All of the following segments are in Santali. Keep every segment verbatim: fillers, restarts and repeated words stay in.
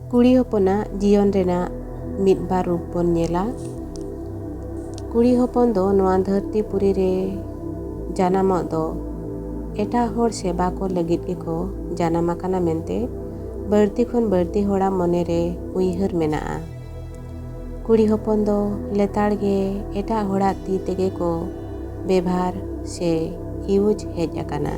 ᱠᱩᱲᱤ ᱦᱚᱯᱚᱱᱟᱜ ᱡᱤᱭᱚᱱ ᱨᱮᱱᱟᱜ ᱢᱤᱫ ᱵᱟᱨ ᱨᱩᱯ ᱵᱚᱱ ᱧᱮᱞᱟ᱾ ᱠᱩᱲᱤ ᱦᱚᱯᱚᱱ ᱫᱚ ᱱᱚᱣᱟ ᱫᱷᱟᱹᱨᱛᱤ ᱯᱩᱨᱤ ᱨᱮ ᱡᱟᱱᱟᱢᱚᱜ ᱫᱚ ᱮᱴᱟᱜ ᱦᱚᱲ ᱥᱮᱵᱟ ᱠᱚ ᱞᱟᱹᱜᱤᱫ ᱜᱮᱠᱚ ᱡᱟᱱᱟᱢ ᱟᱠᱟᱱᱟ ᱢᱮᱱᱛᱮ ᱵᱟᱹᱲᱛᱤ ᱠᱷᱚᱱ ᱵᱟᱹᱲᱛᱤ ᱦᱚᱲᱟᱜ ᱢᱚᱱᱮ ᱨᱮ ᱩᱭᱦᱟᱹᱨ ᱢᱮᱱᱟᱜᱼᱟ᱾ ᱠᱩᱲᱤ ᱦᱚᱯᱚᱱ ᱫᱚ ᱞᱮᱛᱟᱲ ᱜᱮ ᱮᱴᱟᱜ ᱦᱚᱲᱟᱜ ᱛᱤ ᱛᱮᱜᱮ ᱠᱚ ᱵᱮᱵᱷᱟᱨ ᱥᱮ ᱤᱭᱩᱡᱽ ᱦᱮᱡ ᱟᱠᱟᱱᱟ᱾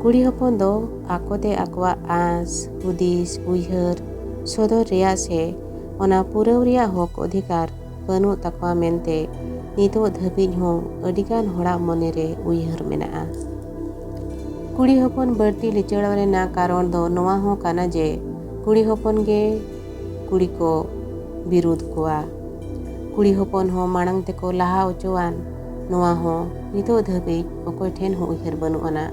ᱠᱩᱲᱤ ᱦᱚᱯᱚᱱ ᱫᱚ ᱟᱠᱚᱛᱮ ᱟᱠᱚᱣᱟᱜ ᱟᱸᱥ, ᱦᱩᱫᱤᱥ, ᱩᱭᱦᱟᱹᱨ ᱥᱚᱫᱚᱨ ᱨᱮᱭᱟᱜ ᱥᱮ ᱚᱱᱟ ᱯᱩᱨᱟᱹᱣ ᱨᱮᱭᱟᱜ ᱦᱚᱠ ᱚᱫᱷᱤᱠᱟᱨ ᱵᱟᱹᱱᱩᱜ ᱛᱟᱠᱚᱣᱟ ᱢᱮᱱᱛᱮ ᱱᱤᱛᱚᱜ ᱫᱷᱟᱹᱵᱤᱡ ᱦᱚᱸ ᱟᱹᱰᱤᱜᱟᱱ ᱦᱚᱲᱟᱜ ᱢᱚᱱᱮᱨᱮ ᱩᱭᱦᱟᱹᱨ ᱢᱮᱱᱟᱜᱼᱟ᱾ ᱠᱩᱲᱤ ᱦᱚᱯᱚᱱ ᱵᱟᱹᱲᱛᱤ ᱞᱤᱪᱟᱹᱲ ᱨᱮᱱᱟᱜ ᱠᱟᱨᱚᱱ ᱫᱚ ᱱᱚᱣᱟ ᱦᱚᱸ ᱠᱟᱱᱟ ᱡᱮ ᱠᱩᱲᱤ ᱦᱚᱯᱚᱱ ᱜᱮ ᱠᱩᱲᱤ ᱠᱚ ᱵᱤᱨᱩᱫᱷ ᱠᱚᱣᱟ᱾ ᱠᱩᱲᱤ ᱦᱚᱯᱚᱱ ᱦᱚᱸ ᱢᱟᱲᱟᱝ ᱛᱮᱠᱚ ᱞᱟᱦᱟ ᱚᱪᱚᱣᱟᱱ, ᱱᱚᱣᱟ ᱦᱚᱸ ᱱᱤᱛᱚᱜ ᱫᱷᱟᱹᱵᱤᱡ ᱚᱠᱚᱭ ᱴᱷᱮᱱ ᱦᱚᱸ ᱩᱭᱦᱟᱹᱨ ᱵᱟᱹᱱᱩᱜ ᱟᱱᱟ᱾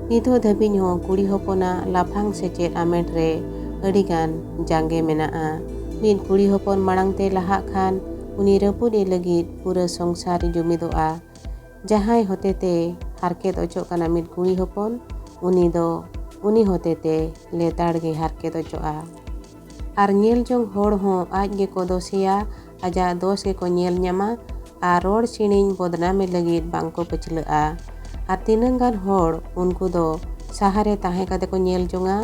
ᱱᱤᱛᱚᱜ ᱫᱷᱟᱹᱵᱤᱡ ᱦᱚᱸ ᱠᱩᱲᱤ ᱦᱚᱯᱚᱱᱟᱜ ᱞᱟᱯᱷᱟᱝ ᱥᱮᱪᱮᱫ ᱟᱢᱮᱴ ᱨᱮ ᱟᱹᱰᱤᱜᱟᱱ ᱡᱟᱸᱜᱮ ᱢᱮᱱᱟᱜᱼᱟ᱾ ᱢᱤᱫ ᱠᱩᱲᱤ ᱦᱚᱯᱚᱱ ᱢᱟᱲᱟᱝ ᱛᱮ ᱞᱟᱦᱟᱜ ᱠᱷᱟᱱ ᱩᱱᱤ ᱨᱟᱹᱯᱩᱫ ᱮ ᱞᱟᱹᱜᱤᱫ ᱯᱩᱨᱟᱹ ᱥᱚᱝᱥᱟᱨ ᱡᱩᱢᱤᱫᱚᱜᱼᱟ᱾ ᱡᱟᱦᱟᱸᱭ ᱦᱚᱛᱮᱛᱮ ᱦᱟᱨᱠᱮᱛ ᱚᱪᱚᱜ ᱠᱟᱱᱟ ᱢᱤᱫ ᱠᱩᱲᱤ ᱦᱚᱯᱚᱱ, ᱩᱱᱤ ᱫᱚ ᱩᱱᱤ ᱦᱚᱛᱮᱛᱮ ᱞᱮᱛᱟᱲ ᱜᱮ ᱦᱟᱨᱠᱮᱛ ᱚᱪᱚᱜᱼᱟ᱾ ᱟᱨ ᱧᱮᱞ ᱡᱚᱝ ᱦᱚᱲ ᱦᱚᱸ ᱟᱡ ᱜᱮᱠᱚ ᱫᱳᱥᱮᱭᱟ, ᱟᱡᱟᱜ ᱫᱳᱥ ᱜᱮᱠᱚ ᱧᱮᱞ ᱧᱟᱢᱟ ᱟᱨ ᱨᱚᱲ ᱥᱤᱬᱤᱧ ᱵᱚᱫᱱᱟᱢᱮ ᱞᱟᱹᱜᱤᱫ ᱵᱟᱝᱠᱚ ᱯᱟᱹᱪᱷᱞᱟᱹᱜᱼᱟ᱾ ᱟᱨ ᱛᱤᱱᱟᱹᱝ ᱜᱟᱱ ᱦᱚᱲ ᱩᱱᱠᱩ ᱫᱚ ᱥᱟᱦᱟᱨᱮ ᱛᱟᱦᱮᱸ ᱠᱟᱛᱮ ᱠᱚ ᱧᱮᱞ ᱡᱚᱝᱟ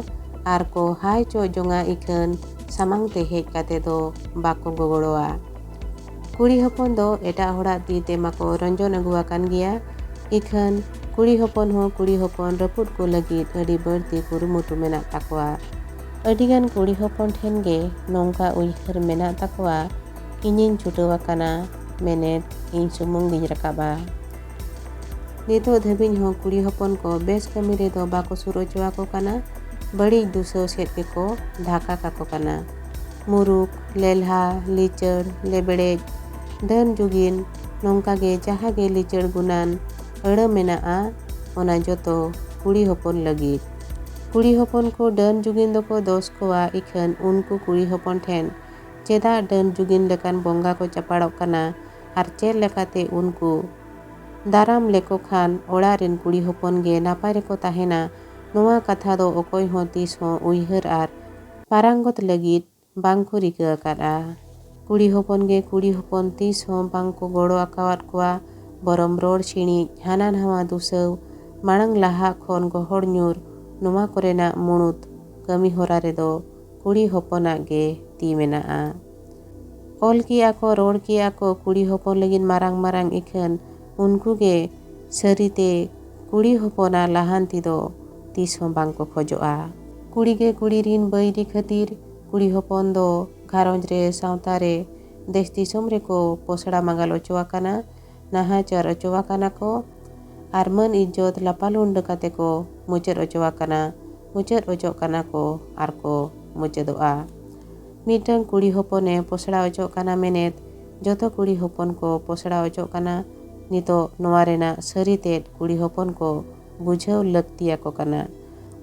ᱟᱨ ᱠᱚ ᱦᱟᱭ ᱪᱚᱜ ᱡᱚᱝᱟ, ᱤᱠᱷᱟᱹᱱ ᱥᱟᱢᱟᱝ ᱛᱮ ᱦᱮᱡ ᱠᱟᱛᱮ ᱫᱚ ᱵᱟᱠᱚ ᱜᱚᱜᱚᱲᱚᱣᱟ᱾ ᱠᱩᱲᱤ ᱦᱚᱯᱚᱱ ᱫᱚ ᱮᱴᱟᱜ ᱦᱚᱲᱟᱜ ᱛᱤ ᱛᱮ ᱢᱟᱠᱚ ᱨᱚᱸᱡᱚᱱ ᱟᱹᱜᱩ ᱟᱠᱟᱱ ᱜᱮᱭᱟ, ᱤᱠᱷᱟᱹᱱ ᱠᱩᱲᱤ ᱦᱚᱯᱚᱱ ᱦᱚᱸ ᱠᱩᱲᱤ ᱦᱚᱯᱚᱱ ᱨᱟᱹᱯᱩᱫ ᱠᱚ ᱞᱟᱹᱜᱤᱫ ᱟᱹᱰᱤ ᱵᱟᱹᱲᱛᱤ ᱠᱩᱨᱩᱢᱩᱴᱩ ᱢᱮᱱᱟᱜ ᱛᱟᱠᱚᱣᱟ᱾ ᱟᱹᱰᱤᱜᱟᱱ ᱠᱩᱲᱤ ᱦᱚᱯᱚᱱ ᱴᱷᱮᱱ ᱜᱮ ᱱᱚᱝᱠᱟ ᱩᱭᱦᱟᱹᱨ ᱢᱮᱱᱟᱜ ᱛᱟᱠᱚᱣᱟ, "ᱤᱧᱤᱧ ᱪᱷᱩᱴᱟᱹᱣ ᱟᱠᱟᱱᱟ, ᱢᱮᱱᱮᱫ ᱤᱧ ᱥᱩᱢᱩᱝ ᱜᱤᱧ ᱨᱟᱠᱟᱵᱼᱟ᱾" ᱱᱤᱛᱚᱜ ᱫᱷᱟᱹᱵᱤᱡ ᱦᱚᱸ ᱠᱩᱲᱤ ᱦᱚᱯᱚᱱ ᱠᱚ ᱵᱮᱥ ᱠᱟᱹᱢᱤ ᱨᱮᱫᱚ ᱵᱟᱠᱚ ᱥᱩᱨ ᱚᱪᱚ ᱟᱠᱚ ᱠᱟᱱᱟ, ᱵᱟᱹᱲᱤᱡ ᱫᱩᱥᱟᱹᱣ ᱥᱮᱫ ᱜᱮᱠᱚ ᱫᱷᱟᱠᱟ ᱠᱟᱠᱚ ᱠᱟᱱᱟ᱾ ᱢᱩᱨᱩᱠ, ᱞᱮᱞᱦᱟ, ᱞᱤᱪᱟᱹᱲ, ᱞᱮᱵᱲᱮᱡ, ᱰᱟᱹᱱ ᱡᱩᱜᱤᱱ, ᱱᱚᱝᱠᱟ ᱜᱮ ᱡᱟᱦᱟᱸ ᱜᱮ ᱞᱤᱪᱟᱹᱲ ᱜᱩᱱᱟᱱ ᱟᱹᱲᱟᱹ ᱢᱮᱱᱟᱜᱼᱟ, ᱚᱱᱟ ᱡᱚᱛᱚ ᱠᱩᱲᱤ ᱦᱚᱯᱚᱱ ᱞᱟᱹᱜᱤᱫ᱾ ᱠᱩᱲᱤ ᱦᱚᱯᱚᱱ ᱠᱚ ᱰᱟᱹᱱ ᱡᱩᱜᱤᱱ ᱫᱚᱠᱚ ᱫᱳᱥ ᱠᱚᱣᱟ, ᱤᱠᱷᱟᱹᱱ ᱩᱱᱠᱩ ᱠᱩᱲᱤ ᱦᱚᱯᱚᱱ ᱴᱷᱮᱱ ᱪᱮᱫᱟᱜ ᱰᱟᱹᱱ ᱡᱩᱜᱤᱱ ᱞᱮᱠᱟᱱ ᱵᱚᱸᱜᱟ ᱠᱚ ᱪᱟᱯᱟᱲᱚᱜ ᱠᱟᱱᱟ ᱟᱨ ᱪᱮᱫ ᱞᱮᱠᱟᱛᱮ ᱩᱱᱠᱩ ᱫᱟᱨᱟᱢ ᱞᱮᱠᱚ ᱠᱷᱟᱱ ᱚᱲᱟᱜ ᱨᱮᱱ ᱠᱩᱲᱤ ᱦᱚᱯᱚᱱ ᱜᱮ ᱱᱟᱯᱟᱭ ᱨᱮᱠᱚ ᱛᱟᱦᱮᱱᱟ, ᱱᱚᱣᱟ ᱠᱟᱛᱷᱟ ᱫᱚ ᱚᱠᱚᱭ ᱦᱚᱸ ᱛᱤᱥ ᱦᱚᱸ ᱩᱭᱦᱟᱹᱨ ᱟᱨ ᱯᱟᱨᱟᱝᱜᱚᱛ ᱞᱟᱹᱜᱤᱫ ᱵᱟᱝ ᱠᱚ ᱨᱤᱠᱟᱹ ᱟᱠᱟᱫᱼᱟ᱾ ᱠᱩᱲᱤ ᱦᱚᱯᱚᱱ ᱜᱮ ᱠᱩᱲᱤ ᱦᱚᱯᱚᱱ ᱛᱤᱥ ᱦᱚᱸ ᱵᱟᱝ ᱠᱚ ᱜᱚᱲᱚ ᱟᱠᱟᱣᱟᱫ ᱠᱚᱣᱟ᱾ ᱵᱚᱨᱚᱢ ᱨᱚᱲ ᱥᱤᱬᱤᱡ, ᱦᱟᱱᱟ ᱱᱟᱣᱟ ᱫᱩᱥᱟᱹᱣ, ᱢᱟᱲᱟᱝ ᱞᱟᱦᱟᱜ ᱠᱷᱚᱱ ᱜᱚᱦᱚᱲ ᱧᱩᱨ, ᱱᱚᱣᱟ ᱠᱚᱨᱮᱱᱟᱜ ᱢᱩᱬᱩᱫ ᱠᱟᱹᱢᱤ ᱦᱚᱨᱟ ᱨᱮᱫᱚ ᱠᱩᱲᱤ ᱦᱚᱯᱚᱱᱟᱜ ᱜᱮ ᱛᱤ ᱢᱮᱱᱟᱜᱼᱟ᱾ ᱚᱞ ᱠᱮᱜᱼᱟ ᱠᱚ, ᱨᱚᱲ ᱠᱮᱜᱼᱟ ᱠᱚ ᱠᱩᱲᱤ ᱦᱚᱯᱚᱱ ᱞᱟᱹᱜᱤᱫ ᱢᱟᱨᱟᱝ ᱢᱟᱨᱟᱝ, ᱤᱠᱷᱟᱹᱱ ᱩᱱᱠᱩ ᱜᱮ ᱥᱟᱹᱨᱤᱛᱮ ᱠᱩᱲᱤ ᱦᱚᱯᱚᱱᱟᱜ ᱞᱟᱦᱟᱱᱛᱤ ᱫᱚ ᱛᱤᱥ ᱦᱚᱸ ᱵᱟᱝ ᱠᱚ ᱠᱷᱚᱡᱚᱜᱼᱟ᱾ ᱠᱩᱲᱤ ᱜᱮ ᱠᱩᱲᱤ ᱨᱤᱱ ᱵᱟᱹᱭᱨᱤ ᱠᱷᱟᱹᱛᱤᱨ ᱠᱩᱲᱤ ᱦᱚᱯᱚᱱ ᱫᱚ ᱜᱷᱟᱨᱚᱸᱡᱽ ᱨᱮ, ᱥᱟᱶᱛᱟ ᱨᱮ, ᱫᱮᱥ ᱫᱤᱥᱚᱢ ᱨᱮᱠᱚ ᱯᱚᱥᱲᱟ ᱢᱟᱸᱜᱟᱞ ᱚᱪᱚ ᱟᱠᱟᱱᱟ, ᱱᱟᱦᱟᱪᱟᱨ ᱚᱪᱚ ᱟᱠᱟᱱᱟ ᱠᱚ ᱟᱨ ᱢᱟᱹᱱ ᱤᱡᱽᱡᱚᱛ ᱞᱟᱯᱟᱞᱩᱸᱰᱟᱹ ᱠᱟᱛᱮ ᱠᱚ ᱢᱩᱪᱟᱹᱫ ᱚᱪᱚ ᱟᱠᱟᱱᱟ, ᱢᱩᱪᱟᱹᱫ ᱚᱪᱚᱜ ᱠᱟᱱᱟ ᱠᱚ ᱟᱨ ᱠᱚ ᱢᱩᱪᱟᱹᱫᱚᱜᱼᱟ᱾ ᱢᱤᱫᱴᱟᱝ ᱠᱩᱲᱤ ᱦᱚᱯᱚᱱᱮ ᱯᱚᱥᱲᱟ ᱚᱪᱚᱜ ᱠᱟᱱᱟ ᱢᱮᱱᱮᱛ ᱡᱚᱛᱚ ᱠᱩᱲᱤ ᱦᱚᱯᱚᱱ ᱠᱚ ᱯᱚᱥᱲᱟ ᱚᱪᱚᱜ ᱠᱟᱱᱟ᱾ ᱱᱤᱛᱚᱜ ᱱᱚᱣᱟ ᱨᱮᱱᱟᱜ ᱥᱟᱹᱨᱤ ᱛᱮᱫ ᱠᱩᱲᱤ ᱦᱚᱯᱚᱱ ᱠᱚ ᱵᱩᱡᱷᱟᱹᱣ ᱞᱟᱹᱠᱛᱤ ᱟᱠᱚ ᱠᱟᱱᱟ᱾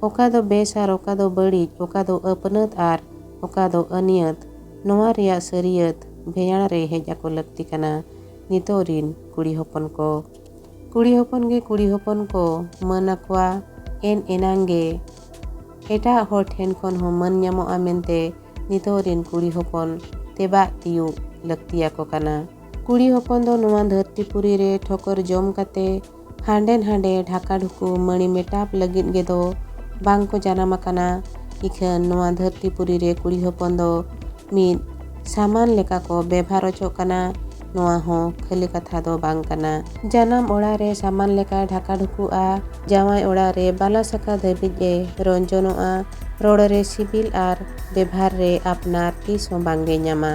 ᱚᱠᱟ ᱫᱚ ᱵᱮᱥ ᱟᱨ ᱚᱠᱟ ᱫᱚ ᱵᱟᱹᱲᱤᱡ, ᱚᱠᱟ ᱫᱚ ᱟᱹᱯᱱᱟᱹᱛ ᱟᱨ ᱚᱠᱟ ᱫᱚ ᱟᱹᱱᱤᱭᱟᱹᱛ, ᱱᱚᱣᱟ ᱨᱮᱭᱟᱜ ᱥᱟᱹᱨᱤᱭᱟᱹᱛ ᱵᱷᱮᱭᱟᱲ ᱨᱮ ᱦᱮᱡ ᱟᱠᱚ ᱞᱟᱹᱠᱛᱤ ᱠᱟᱱᱟ ᱱᱤᱛᱚᱜ ᱨᱤᱱ ᱠᱩᱲᱤ ᱦᱚᱯᱚᱱ ᱠᱚ᱾ ᱠᱩᱲᱤ ᱦᱚᱯᱚᱱ ᱜᱮ ᱠᱩᱲᱤ ᱦᱚᱯᱚᱱ ᱠᱚ ᱢᱟᱹᱱ ᱟᱠᱚᱣᱟ, ᱮᱱ ᱮᱱᱟᱝ ᱜᱮ ᱮᱴᱟᱜ ᱦᱚᱲ ᱴᱷᱮᱱ ᱠᱷᱚᱱ ᱦᱚᱸ ᱢᱟᱹᱱ ᱧᱟᱢᱚᱜᱼᱟ ᱢᱮᱱᱛᱮ ᱱᱤᱛᱚᱜ ᱨᱤᱱ ᱠᱩᱲᱤ ᱦᱚᱯᱚᱱ ᱛᱮᱵᱟᱜ ᱛᱤᱭᱳᱜ ᱞᱟᱹᱠᱛᱤ ᱟᱠᱚ ᱠᱟᱱᱟ᱾ ᱠᱩᱲᱤ ᱦᱚᱯᱚᱱ ᱫᱚ ᱱᱚᱣᱟ ᱫᱷᱟᱹᱨᱛᱤ ᱯᱩᱨᱤ ᱨᱮ ᱴᱷᱚᱠᱚᱨ ᱡᱚᱢ ᱠᱟᱛᱮ ᱦᱟᱸᱰᱮ ᱱᱟᱸᱰᱮ ᱰᱷᱟᱠᱟ ᱰᱷᱩᱠᱩ ᱢᱟᱹᱲᱤ ᱢᱮᱴᱟᱯ ᱞᱟᱹᱜᱤᱫ ᱜᱮ ᱫᱚ ᱵᱟᱝ ᱠᱚ ᱡᱟᱱᱟᱢ ᱟᱠᱟᱱᱟ᱾ ᱤᱠᱷᱟᱹᱱ ᱱᱚᱣᱟ ᱫᱷᱟᱹᱨᱛᱤ ᱯᱩᱨᱤ ᱨᱮ ᱠᱩᱲᱤ ᱦᱚᱯᱚᱱ ᱫᱚ ᱢᱤᱫ ᱥᱟᱢᱟᱱ ᱞᱮᱠᱟ ᱠᱚ ᱵᱮᱵᱷᱟᱨ ᱚᱪᱚᱜ ᱠᱟᱱᱟ᱾ ᱱᱚᱣᱟ ᱦᱚᱸ ᱠᱷᱟᱹᱞᱤ ᱠᱟᱛᱷᱟ ᱫᱚ ᱵᱟᱝ ᱠᱟᱱᱟ᱾ ᱡᱟᱱᱟᱢ ᱚᱲᱟᱜ ᱨᱮ ᱥᱟᱢᱟᱱ ᱞᱮᱠᱟ ᱰᱷᱟᱠᱟ ᱰᱷᱩᱠᱩᱜᱼᱟ, ᱡᱟᱶᱟᱭ ᱚᱲᱟᱜ ᱨᱮ ᱵᱟᱞᱟ ᱥᱟᱠᱟ ᱫᱷᱟᱹᱵᱤᱡ ᱮ ᱨᱚᱧᱡᱚᱱᱚᱜᱼᱟ, ᱨᱚᱲ ᱨᱮ ᱥᱤᱵᱤᱞ ᱟᱨ ᱵᱮᱵᱷᱟᱨ ᱨᱮ ᱟᱯᱱᱟᱨ ᱛᱤᱥ ᱦᱚᱸ ᱵᱟᱝ ᱜᱮ ᱧᱟᱢᱟ᱾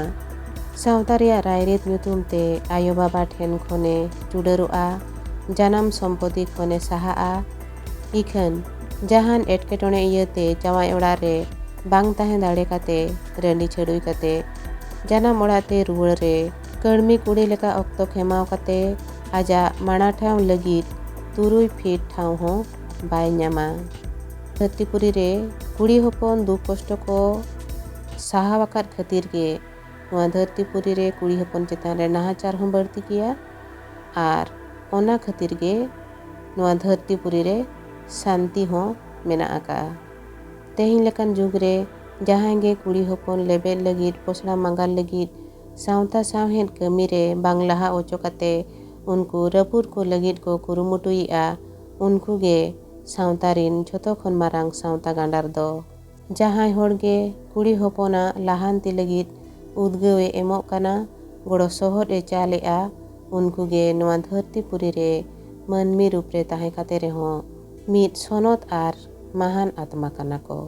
ᱥᱟᱶᱛᱟ ᱨᱮᱭᱟᱜ ᱨᱟᱭᱨᱤᱛ ᱧᱩᱛᱩᱢ ᱛᱮ ᱟᱭᱳ ᱵᱟᱵᱟ ᱴᱷᱮᱱ ᱠᱷᱚᱱᱮ ᱪᱩᱰᱟᱹᱨᱚᱜᱼᱟ, ᱡᱟᱱᱟᱢ ᱥᱚᱢᱯᱚᱛᱤ ᱠᱷᱚᱱᱮ ᱥᱟᱦᱟᱜᱼᱟ᱾ ᱤᱠᱷᱟᱹᱱ ᱡᱟᱦᱟᱱ ᱮᱴᱠᱮᱴᱚᱬᱮ ᱤᱭᱟᱹᱛᱮ ᱡᱟᱶᱟᱭ ᱚᱲᱟᱜ ᱨᱮ ᱵᱟᱝ ᱛᱟᱦᱮᱸ ᱫᱟᱲᱮ ᱠᱟᱛᱮ ᱨᱟᱺᱰᱤ ᱪᱷᱟᱹᱰᱩᱭ ᱠᱟᱛᱮ ᱡᱟᱱᱟᱢ ᱚᱲᱟᱜ ᱛᱮ ᱨᱩᱣᱟᱹᱲ ᱨᱮ ᱠᱟᱹᱲᱢᱤ ᱠᱩᱲᱤ ᱞᱮᱠᱟ ᱚᱠᱛᱚ ᱠᱷᱮᱢᱟᱣ ᱠᱟᱛᱮ ᱟᱡᱟᱜ ᱢᱟᱲᱟ ᱴᱷᱟᱶ ᱞᱟᱹᱜᱤᱫ ᱛᱩᱨᱩᱭ ᱯᱷᱤᱴ ᱴᱷᱟᱶ ᱦᱚᱸ ᱵᱟᱭ ᱧᱟᱢᱟ᱾ ᱫᱷᱟᱹᱨᱛᱤᱯᱩᱨᱤ ᱨᱮ ᱠᱩᱲᱤ ᱦᱚᱯᱚᱱ ᱫᱩᱠ ᱠᱚᱥᱴᱚ ᱠᱚ ᱥᱟᱦᱟᱣ ᱟᱠᱟᱫ ᱠᱷᱟᱹᱛᱤᱨ ᱜᱮ ᱱᱚᱣᱟ ᱫᱷᱟᱹᱨᱛᱤᱯᱩᱨᱤ ᱨᱮ ᱠᱩᱲᱤ ᱦᱚᱯᱚᱱ ᱪᱮᱛᱟᱱ ᱨᱮ ᱱᱟᱦᱟᱪᱟᱨ ᱦᱚᱸ ᱵᱟᱹᱲᱛᱤ ᱜᱮᱭᱟ᱾ ᱟᱨ ᱚᱱᱟ ᱠᱷᱟᱹᱛᱤᱨ ᱜᱮ ᱱᱚᱣᱟ ᱫᱷᱟᱹᱨᱛᱤᱯᱩᱨᱤ ᱨᱮ ᱥᱟᱱᱛᱤ ᱦᱚᱸ ᱢᱮᱱᱟᱜ ᱟᱠᱟᱫᱼᱟ᱾ ᱛᱮᱦᱮᱧ ᱞᱮᱠᱟᱱ ᱡᱩᱜᱽ ᱨᱮ ᱡᱟᱦᱟᱸᱭ ᱜᱮ ᱠᱩᱲᱤ ᱦᱚᱯᱚᱱ ᱞᱮᱵᱮᱫ ᱞᱟᱹᱜᱤᱫ, ᱯᱚᱥᱲᱟ ᱢᱟᱸᱜᱟᱞ ᱞᱟᱹᱜᱤᱫ, ᱥᱟᱶᱛᱟ ᱥᱟᱶᱦᱮᱫ ᱠᱟᱹᱢᱤ ᱨᱮ ᱵᱟᱝ ᱞᱟᱦᱟ ᱚᱪᱚ ᱠᱟᱛᱮ ᱩᱱᱠᱩ ᱨᱟᱹᱯᱩᱫ ᱠᱚ ᱞᱟᱹᱜᱤᱫ ᱠᱚ ᱠᱩᱨᱩᱢᱩᱴᱩᱭᱮᱫᱼᱟ, ᱩᱱᱠᱩ ᱜᱮ ᱥᱟᱶᱛᱟ ᱨᱤᱱ ᱡᱷᱚᱛᱚ ᱠᱷᱚᱱ ᱢᱟᱨᱟᱝ ᱥᱟᱶᱛᱟ ᱜᱟᱸᱰᱟᱨ ᱫᱚ᱾ ᱡᱟᱦᱟᱸᱭ ᱦᱚᱲ ᱜᱮ ᱠᱩᱲᱤ ᱦᱚᱯᱚᱱᱟᱜ ᱞᱟᱦᱟᱱᱛᱤ ᱞᱟᱹᱜᱤᱫ ᱩᱫᱽᱜᱟᱹᱣ ᱮ ᱮᱢᱚᱜ ᱠᱟᱱᱟ, ᱜᱚᱲᱚ ᱥᱚᱦᱚᱫ ᱮ ᱪᱟᱞᱮᱜᱼᱟ, ᱩᱱᱠᱩ ᱜᱮ ᱱᱚᱣᱟ ᱫᱷᱟᱹᱨᱛᱤ ᱯᱩᱨᱤ ᱨᱮ ᱢᱟᱹᱱᱢᱤ ᱨᱩᱯ ᱨᱮ ᱛᱟᱦᱮᱸ ᱠᱟᱛᱮ ᱨᱮᱦᱚᱸ ᱢᱤᱫ ᱥᱚᱱᱚᱛ ᱟᱨ ᱢᱟᱦᱟᱱ ᱟᱛᱢᱟ ᱠᱟᱱᱟ ᱠᱚ᱾